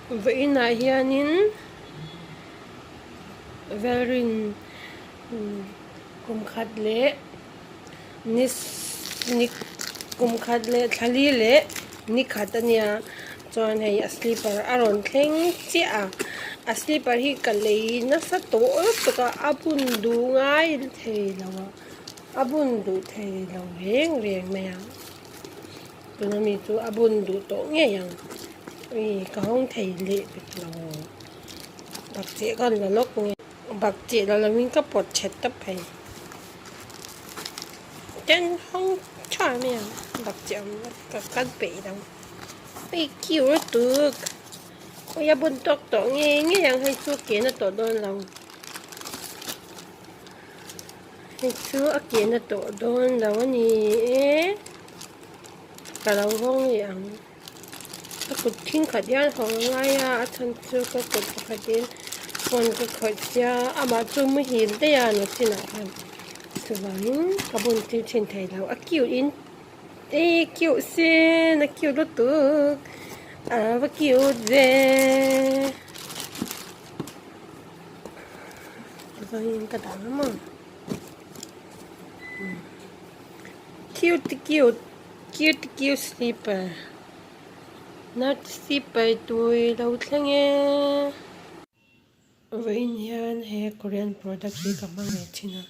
Vawiinah hianin Velrin kum khat leh ni ni kum khat leh thla li leh ni khat a nia chuan hei a slipper a rawn thleng chiah a a slipper hi ka lei nasa tawh lutuk a a bun duh ngai thei lo a a bun duh thei lo reng reng mai a. Tuna mi chu a bun duh tawh ngei ang ui ka hawng thei leh pek lo bakcheh ka la lawk nge bakcheh la lo in ka pawt that tawp phei ten hawng tha mai ang bakcheh awm lo ka kal peih lo ui cute lutuk ui a bun tawk tawh ngei ngei ang hei chu ke na tawh dawn lo hei chu a ke na tawh dawn lo a ni e. Ka lo hawng leh ang. Ka kut thenkhat hian hawng a ngai a, a chhan chu ka kut pakhatin phone ka khawih sia, amah chu muhil daih a nawchinah khan chuvangin ka bun tir thin thei lo. A cute in e cute sin a cute lutuk a va cute ve. Chuvangin ka dah ang maw. Cute cute cute cute slipper nut slipper tui lo thleng e. Vawiin hian he Korean product hi ka hmang leh thin a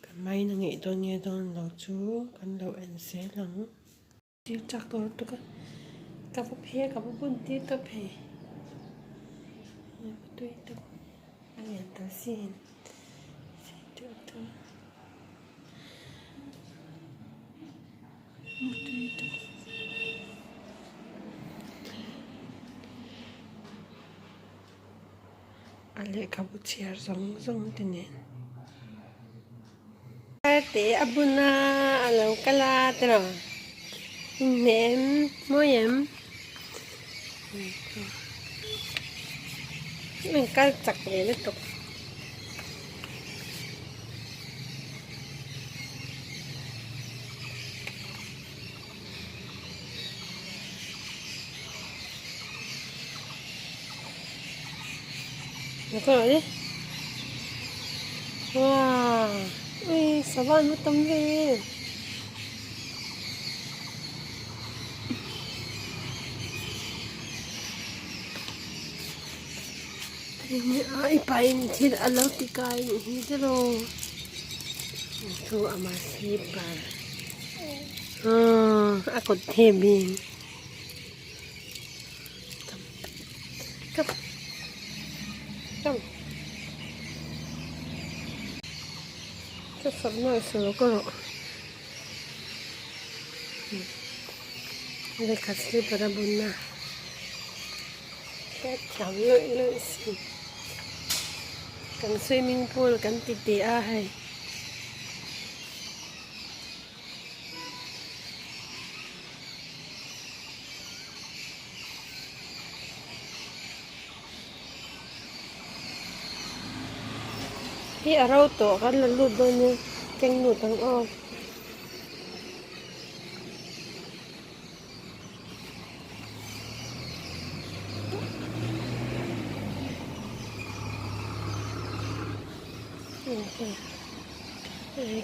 ka hmain a ngeih dawn nge dawn lo chu kan lo en zel ang. Thil chak tawh lutuk a ka va phei a ka va bun tir tawp hei tui tawp a lian ta sin. A lehkhabu chhiar zawng zawng te nen te a bun a a lo kal a tiraw inhne em mawi em in kal chak ve lutuk. Wow ui sava an va tam ve i pain thil a lo ti kai nih hi tiraw chu ama slipper a kut thep hi. Lehkha slipper a bun a hriatthiam lawih lawih si kan swimming pool kan ti teh a hei. Hi a ro tawh kan la lut dawn nia keng lut ang aw.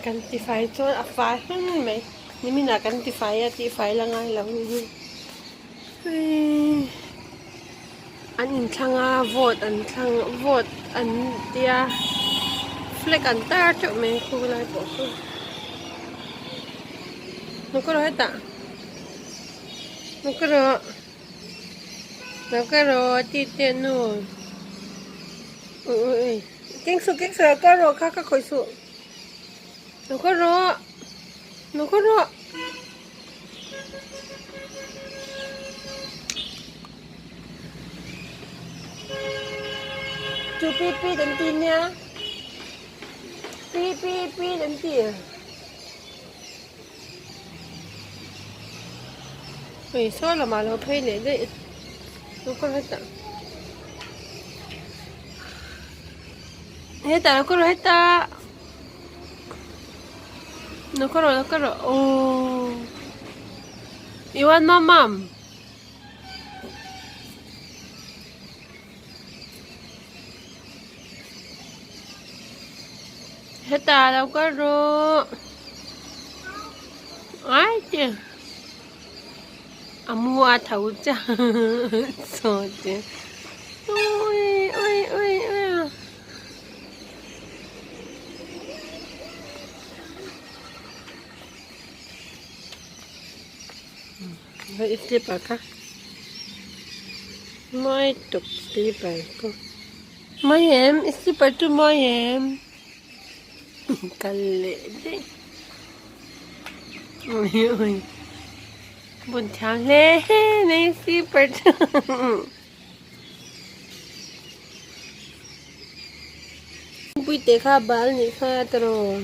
Kan tifai chuan a fai hlun mai niminah kan tifai a tihfai la ngai lo ni hi an inthlang a vote an thlang vote an tia flag an tar teuh mai khu lai pawh khu lo hetah lo kal rawh ti te nu ui ui ui. Keng suh keng suh lo kal rawh kha ka khawih suh lo kal rawh lo kal rawh. Chu pi pi kan ti nia pi pi pi kan ti hei saw lamah lo phei leh daih lo kal hetah. Hetah lo kal rawh hetah lo kal rawh lo kal rawh aww you want mom mom. Hetah lo kal rawh. Ai te. A mu a tho che saw te. Ui ui ui ui. Hei slipper kha. Mawi tuk slipper chu. Mawi em slipper chu mawi em. Kal leh daih. Ui ui. Bun thiam hle mai slipper chu. Puite kha bal nih kha tiraw.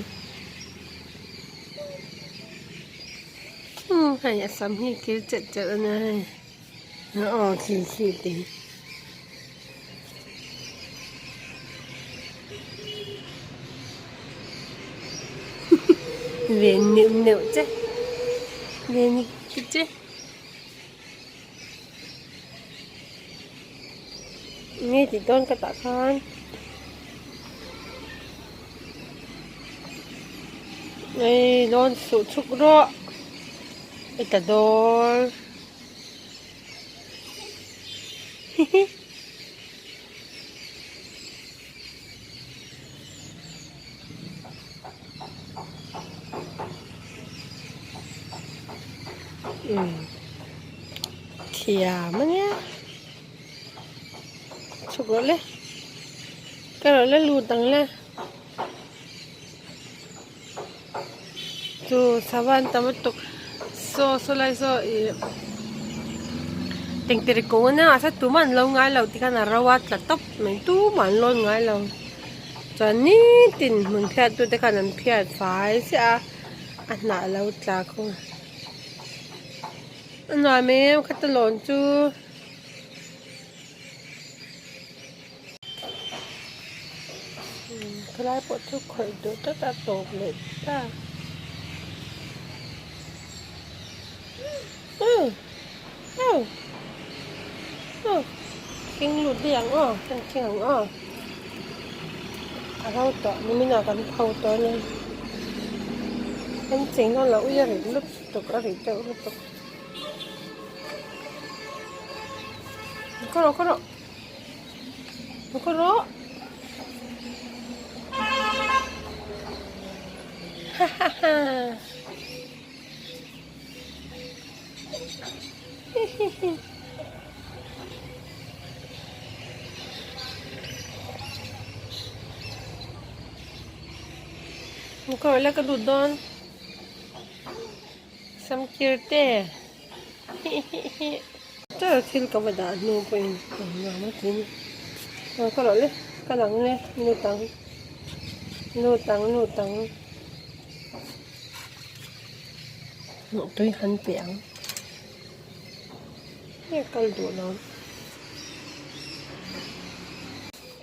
Umm hei a sam hi kir chet chet a nia hei aw khi khi te hi. Ve neuh neuh che ve ni che. Nge tih dawn ka tah khan ei lawn suh chhuk rawh i tla dawn hihi. Thiam a nia chhuk rawh le ka rawh le lut ang le chu sava an tam lutuk saw saw lai saw ih tengtere kawng a nia mahse tumah an lo ngai lo tikhan a ro a tla tawp mai tumah an lawn ngai lo. Chuan nitin hmun phiat tute khan an phiat fai chiah a a hnah a lo tla khawm a nuam em khata lawn chu. Khawlai pawh chu khawih duh tlat a tawp leh ta. Khing lut daih ang aw kan khing ang aw a ro tawh nimin ah kan pho tawh a nia kan cheng dawn loh ui a rit lutuk a rit deuh lutuk khaw rawh khaw rawh khaw rawh ha ha ha. Kawr la ka lut dawn sam kir te chaw thil ka va dah hnu pawhin nuam a ti a ka rawh le ka lang le lut ang lut ang lut ang. Tui han pe ang nge kal duh lo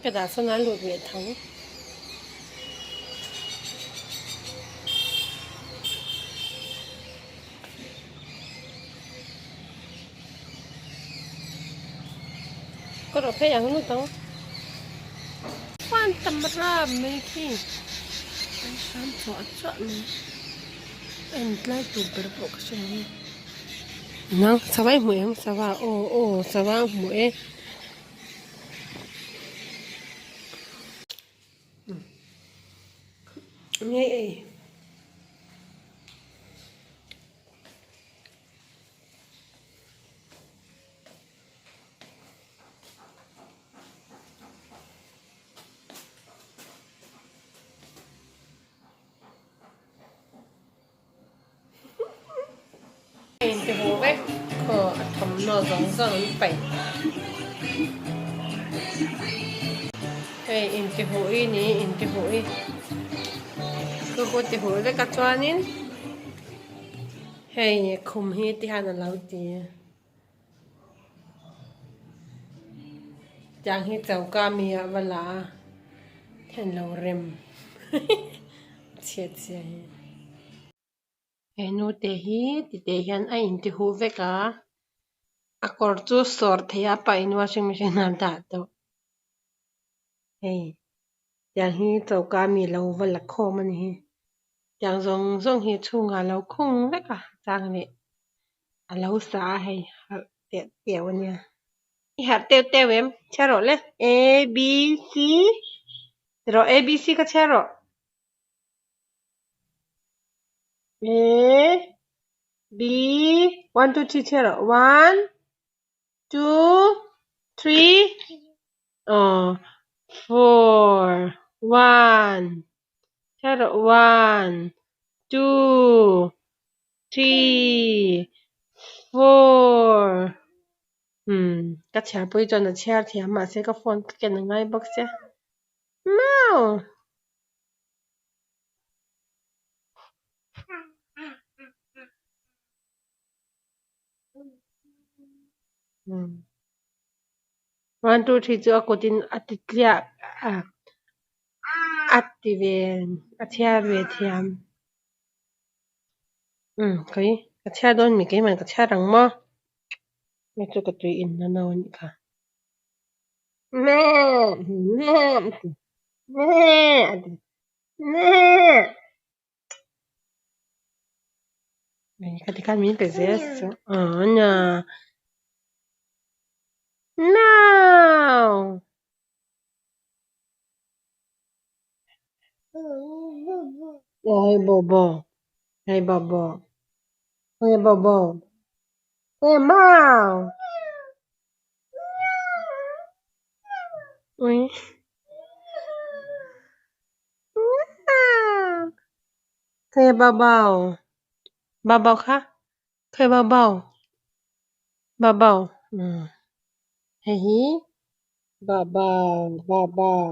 ka dah sawn a lut leh thang ka rawh phei ang lut ang chuan tam ram mai khi an hram chhuah chhuah mai. A intlai tur ber pawh ka hre lo nang sava i hmu em sava aw aw sava a hmu e nge ei. Heng te hmuh vek khaw a thawmhnaw zawng zawng an paih. Hei intihuh i ni intihuh i chu chu tihuh vek a chuanin hei khum hi ti hian a lo ti a. Tiang hi choka mi ah va la a hian lo rem chhiat zia hi. He nute hi titeh hian a inti huh vek a a kawr chu sawr thei a pahin washing machine ah a dah tawh hei. Tiang hi choka mi lo va la khawm a ni hi. Tiang zawng zawng hi chhungah a lo khung vek a chang leh a lo sa a hei harh teuh teuh a nia. I harh teuh teuh em? Chhiar rawh le. A B C ti rawh A B C kha chhiar rawh. A B 1 2 3 chhiar rawh. 1 2 3 aw 4 1 chhiar rawh. 1 2 3 4 Umm ka chhiar pawh hi chuan a chhiar thiam mahse ka phone ka ken a ngai bawk sia. Mau! One two three chu a kutin a ti tliah a a ti ve a chhiar ve thiam. Umm kei ka chhiar dawn mi keimah ka chhiar ang maw? Hei chu ka tui in na no a nih kha. Meh meh a ti meh a ti meh. Ka ti khan min pe zel chu aw nia nau. Aw hei bo bo hei bo bo hei bo bo hei mau. Ui. Khawnge bao bao bao bao kha khawnge bao bao bao bao umm hei hi bao bao bao bao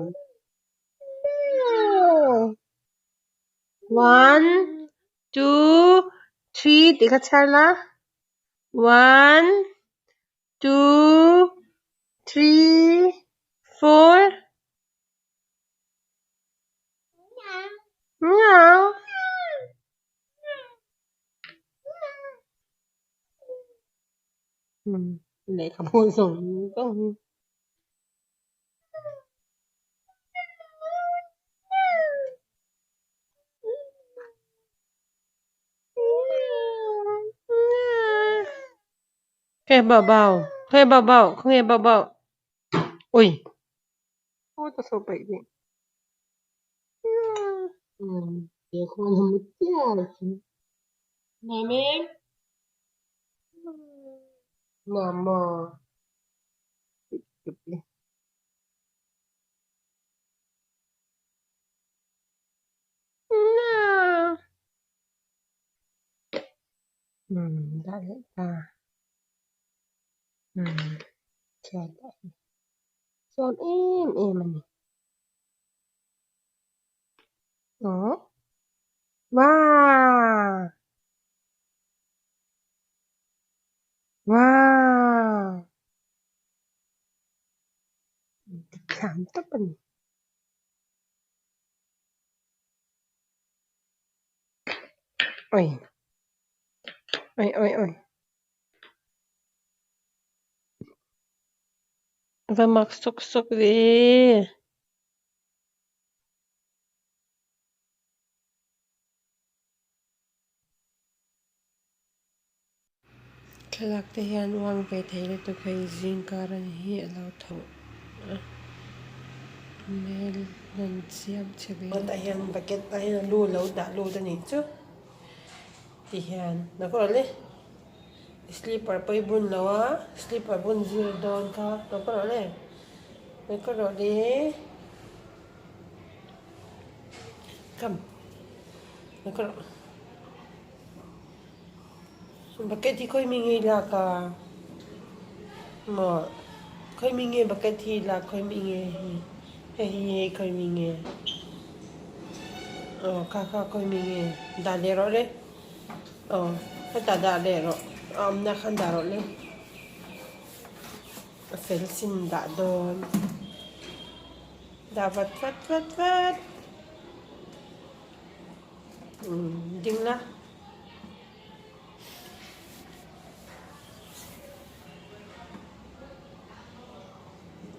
one two three tih kha chhiar la one two three four. Meow. Lehkhabu zawng zawng hi. Khawnge bao bao khawnge bao bao khawnge bao bao ui. Aw ta saw paih dih. He khuan a mut chiah chu. Nuam em? Nuam maw? Dah leh ta. Chhiat dah hi. Chuan em em a ni. Aww. Wow! Wow! Thiam tawp a ni. Oi. Oi oi oi. Va mak sawk sawk ve. Thlalak te hian uang ve thei lutuk hei zingkar a ni hi a lo tho a hmel lan chiam chhe ve lutuk. Hian bucket ah hian a lu a lo dah lut a nih chu tihian nakawh le. Slipper pawh i bun lo a, slipper bun zir dawn kha lo ka rawh le, lo ka rawh le come lo ka rawh bucket hi khawi mi nge i lak a maw khawi mi nge bucket hi i lak khawi mi nge hi hei hi khawi mi nge aw kha kha khawi mi nge dah leh rawh le. Aw, hetah dah leh rawh. A awmna khan dah rawh le. A fel sin dah dawn. Dah vat vat vat vat. Umm ding la.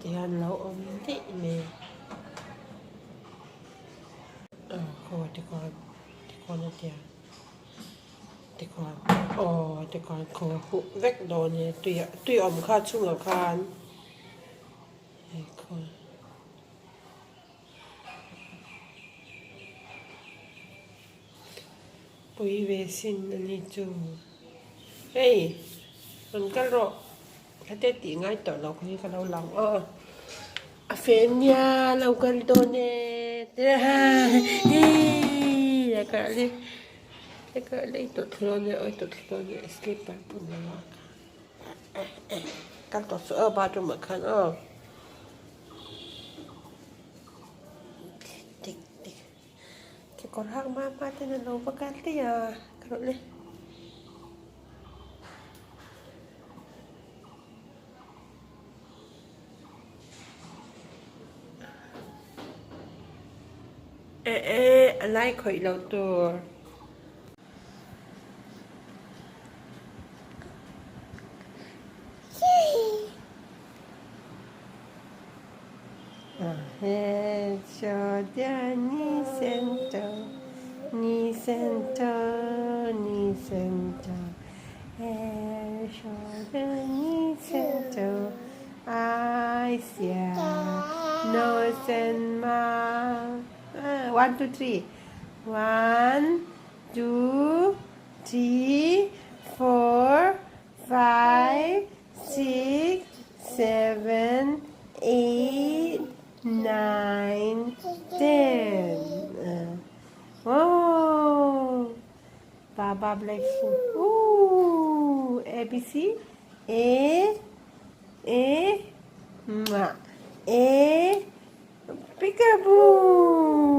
Tihian lo awm daih mai. Khaw tikhuan tikhuan a tia tikhuan aw tikhuan khaw a huh vek dawn e tui tui awm kha chhungah khan hei khaw. Pui ve sin a ni chu hei rawn kal rawh hete tih ngai tawh lo hi ka lo lang aw a fel nia lo kal dawn e hei a kal le a kal le i tawlh thlu dawn e aw i tawlh thlu dawn e slipper bun lo a kal tawh suh aw bathroom ah khan aw. Tik tik kekawr hak hma hma ten a lo va kal daih a ka rawh le. Eh eh a lai khawih loh tur. One, two, three. One, two, three, four, five, six, seven, eight, nine, ten. Oh, Baba Black Sheep. Ooh, A B C A A M A Peekaboo.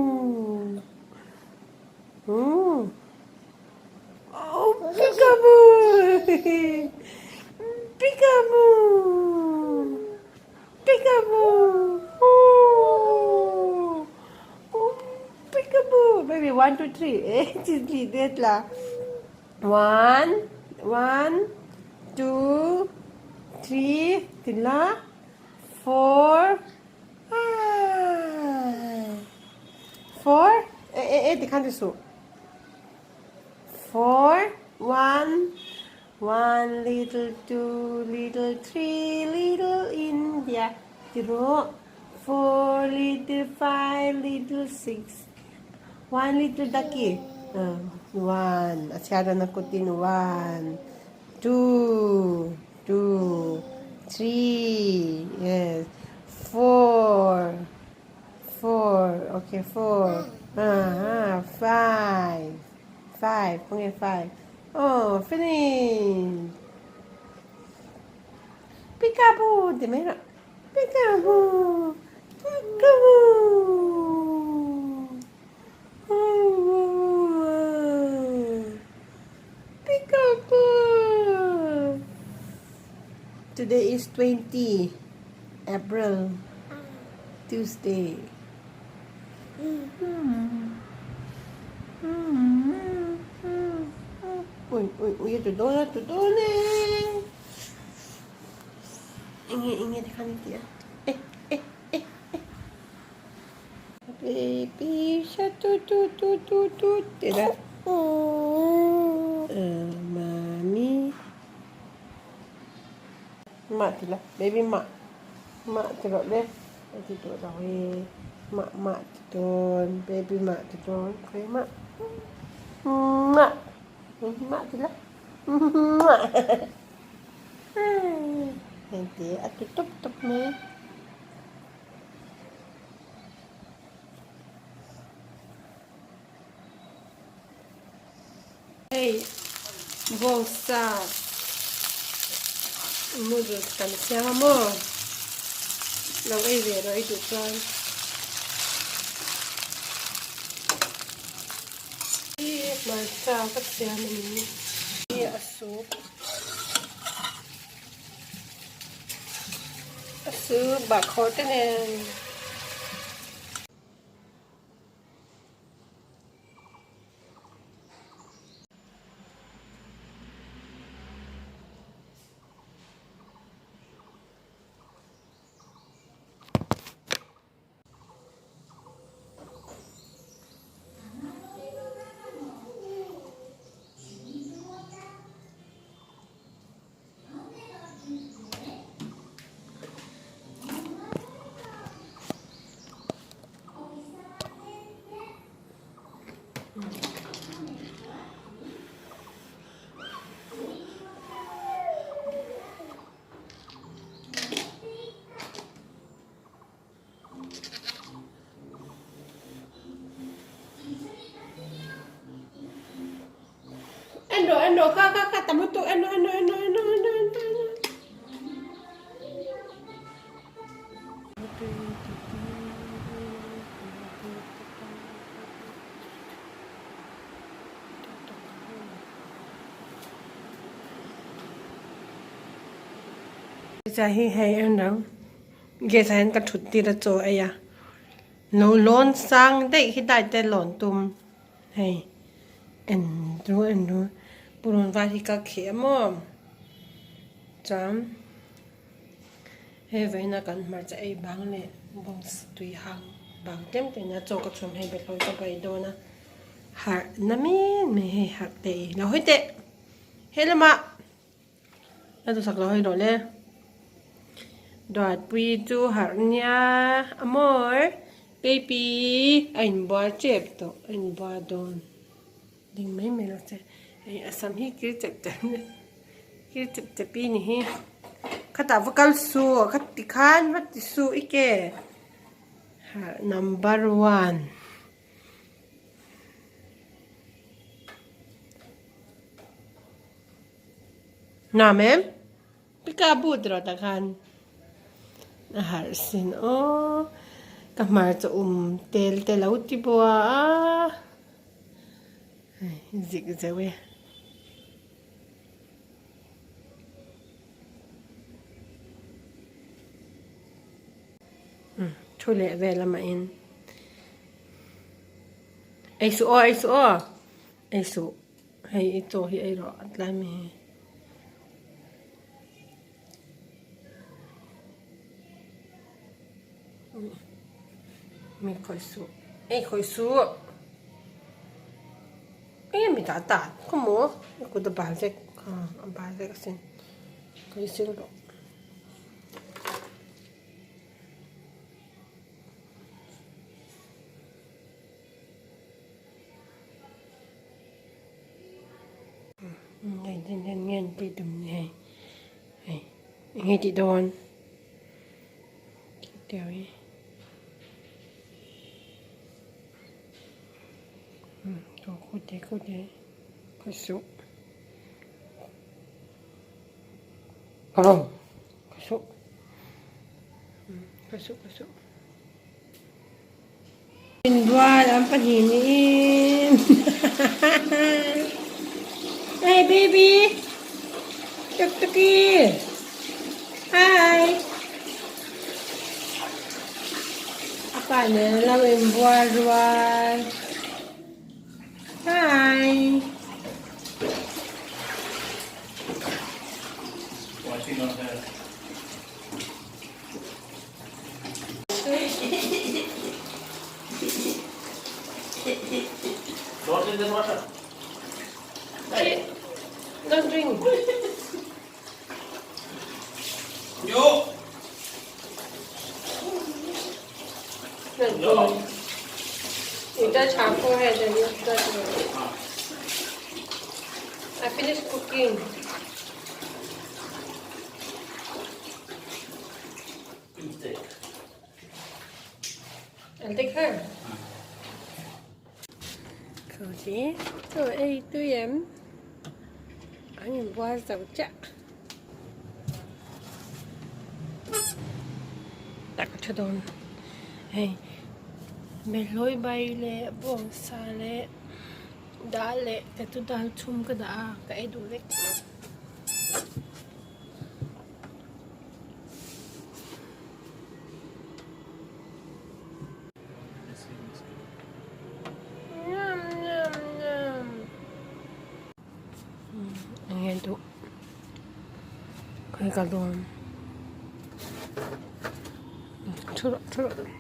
Ooh. Oh, peekaboo! Peekaboo! Peekaboo! Oh! Oh, peekaboo! Baby, 1, 2, 3. Eh, chili, det la. 1, 1, 2, 3, tila, 4, 5. 4, eh, eh, eh, tikhan tisu. 4, 1, 1 little, 2 little, 3 little India. Tiro. 4 little, 5 little, 6. 1 little ducky. 1. Asyara na kutin. 1, 2, 2, 3. Yes. 4. 4. Okay, 4. Ah, 5. 5. Okay, 5. Oh, finish. Peekaboo. Di meron. Peekaboo. Peekaboo. Peekaboo. Today is 20 April, Tuesday. Ui, ui, ui, tu doon, tu doon eh. Inge, inge, tikhan ti Eh, eh, eh, eh. Baby shark, tu, tu, tu, tu, tu. Tira. Mami. Mak tu lah. Baby mak. Mak tu lah deh. Tidur dah weh. Mak mak tu Baby mak tu Kau mak. Mak. Mak tu lah. Mak. Nanti aku tutup tutup ni. Hei bawngsa noodles kan siam a maw lo ei ve rawh i duh chuan hi hmarcha ka siam a ni hi a soup a soup bahkhawh te nen. En rawh en rawh kha kha kha tam lutuk en rawh en rawh en rawh en rawh en rawh en rawh. Hei hi hei en rawh gas ah hian ka thut tir a chaw ei a lo lawn sang daih hi dai te lawn tum hei en ru en ru purun var hi ka kheh a maw chuan hei vawiin a kan hmarcha ei bang leh bawngsa tui hang bang tlem te nia chaw ka chhum hei behlawi ka bai dawn a harh na men mai hei harh teh i lo hawi teh he lamah. A duhsak lo hei rawh le. Duatpui chu harh nia a mawi. Baby a inbual tep tawh a inbual dawn. Ding mai mai lo che. Hei a sam hi kir chep chep kir chep chep i ni hi. Khatah va kal suh khati khan va ti suh i ke. Harh number one. Nuam em? Pika but rawh tah khan a harh sin aw ka hmarcha um tel te lo ti bua a zik zeuh e. Thu leh vel amah in ei suh aw ei suh aw ei suh. Hei i chaw hi ei rawh a tlai mai hi. Mi khawih suh ei khawih suh eng mi dah ta khaw maw i kut a bal vek a bal vek asin khawih sil rawh. Hei hei hei nge an tih tum ni hei hei eng nge tih dawn tih hi aw khawte khawte khaw suh aw khaw suh khaw suh khaw suh. Inbual an pahnih niin Hey baby Tuk tuki Hi A pa nen an lo inbual rual Hi Wiping on her. Don't drink the water. Hey. Don't drink. No. No. 你在茶铺还是你在什么？I finished cooking. I'll take her. Khawti chaw ei tui em an inbual zo chiah tak a tha dawn hei behlawi bai leh bawngsa leh dal leh ka chu dal chhum ka dah a ka ei duh vek. Enge duh khawi ka dawn thu rawh thu rawh.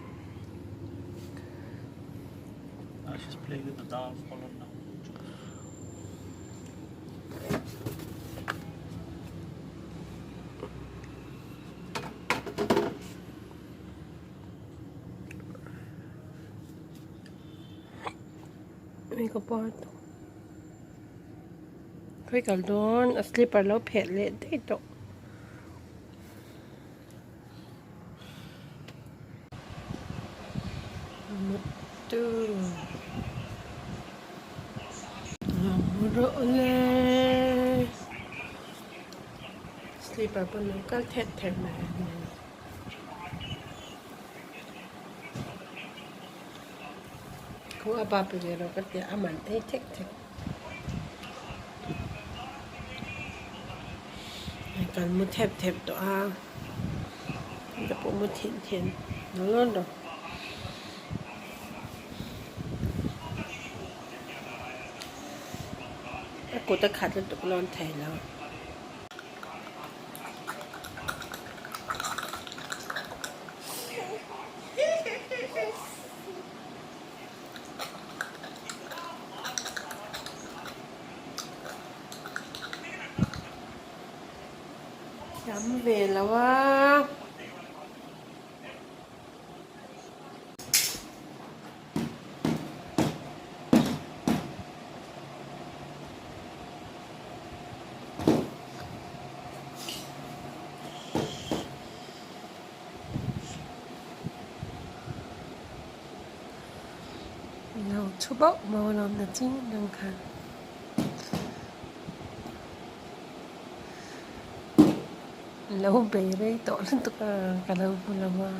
She's playing with the dog all alone now. Hei ka pa tawh khawi kal dawn a slipper lo phelh leh daih tawh. Muttu. Mu rawh ule slipper pawn lo kal thet thet mai a ni. Khu a pa pe ve rawh ka tia a man ei thek thek. Kan mu thep thep tawh a ka pawh mu thin thin lo lo. A kut a khat lutuk lawn thei lo. Thiam ve lo a. Lo thu bauh bauh a lawm na ching dang khan. Lo bei rei tawh lutuk a ka lo hmu lo a.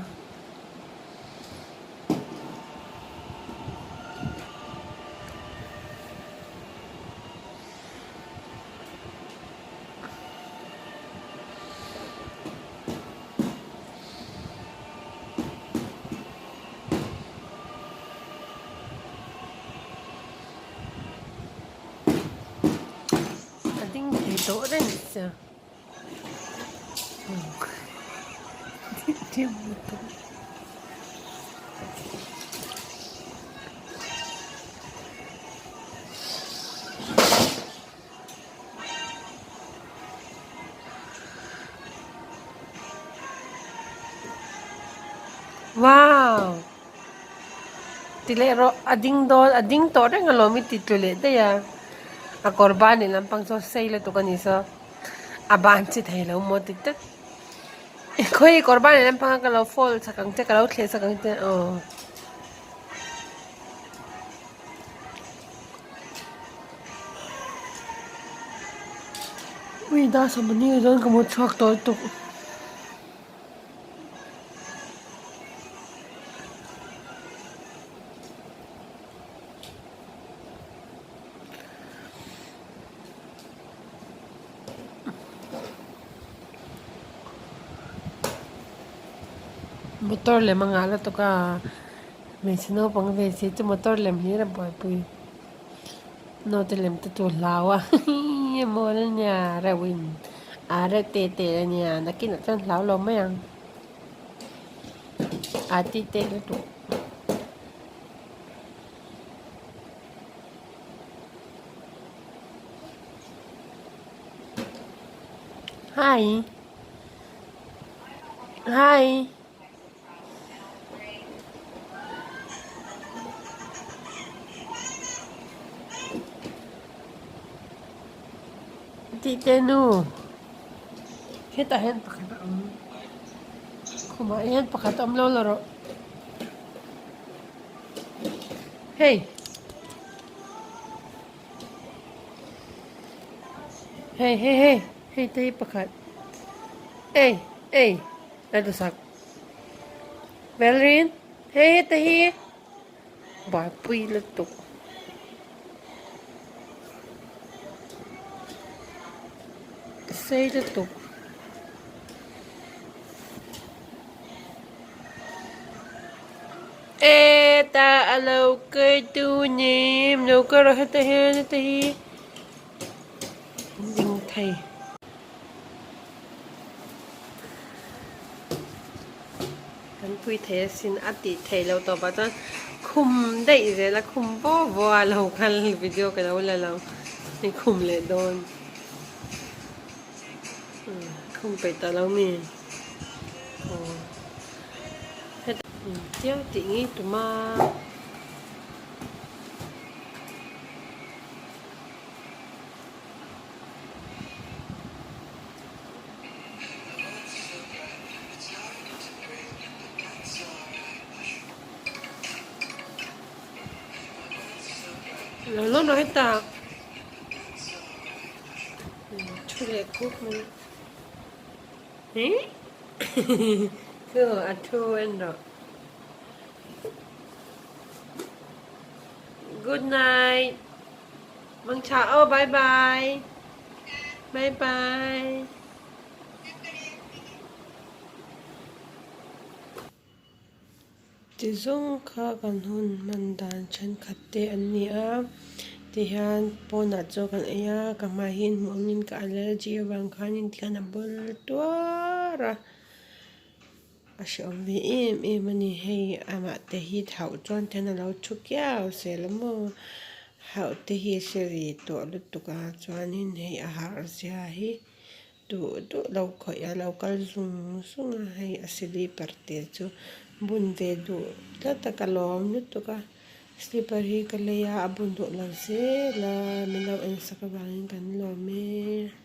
A ding thei tawh reng sia. Wow! Ti leh rawh a ding dawn a ding tawh reng alawm i ti tlu leh daih a a kawr ban leh lampang chu a sei lutuk a ni saw a ban chi thei lo maw ti tlat khawi kawr ban leh lampang a ka lo fold sak ang che ka lo thleh sak ang che aw. Ui dar sawmhnih ah chuan ka hmu chhuak tawh lutuk. Motor lem a ngah lutuk a hmeichhe naupang ve si chu motor lem hlir a buaipui naute lem te chu a hlau a hee a mawl a nia reuh in a reuh teh teh a nia nakinah chuan hlau lo mai ang a tih teh lutuk. Hi hi Tih te nu hetah hian pakhat a awm khumah hian pakhat a awm lo la rawh hei hei hei hei hei te hi pakhat ei ei a duhsak Valerie hei heta hi. Buaipui lutuk. Sei lutuk. E ta a lo kai tu ni lo ka rawh heta hian heta hi ding thei. Kan pui thei asin a tih theih loh tawpah chuan khum daih zel a khum vaw vaw a lo kal video ka lo la lo hei khum leh dawn khum peih tawh lo mi aw heta chiau tih ngei tum a. Lo lo rawh heta. thu leh khup mai. Thu a thu en rawh. Good night. Mangtha aw bye bye. Bye bye. Ti zawng kha kan hun hman dan thenkhat te an ni a tihian pawnah chaw kan ei a ka hmai hi hmuh awmin ka allergy avang khanin tikhan a bawl tuar a a hrehawm ve em em a ni hei amah te hi hauh chuan tihian a lo thu kiau zel a maw hauh te hi a hre ve tawh lutuk a chuanin hei a harh zia hi. Duh duh lo khawih a lo kal zung zung a hei a slipper te chu bun ve duh tlat a ka lawm lutuk a slipper hi ka lei a a bun duh lo zel a min lo en sak avangin kan lawm e.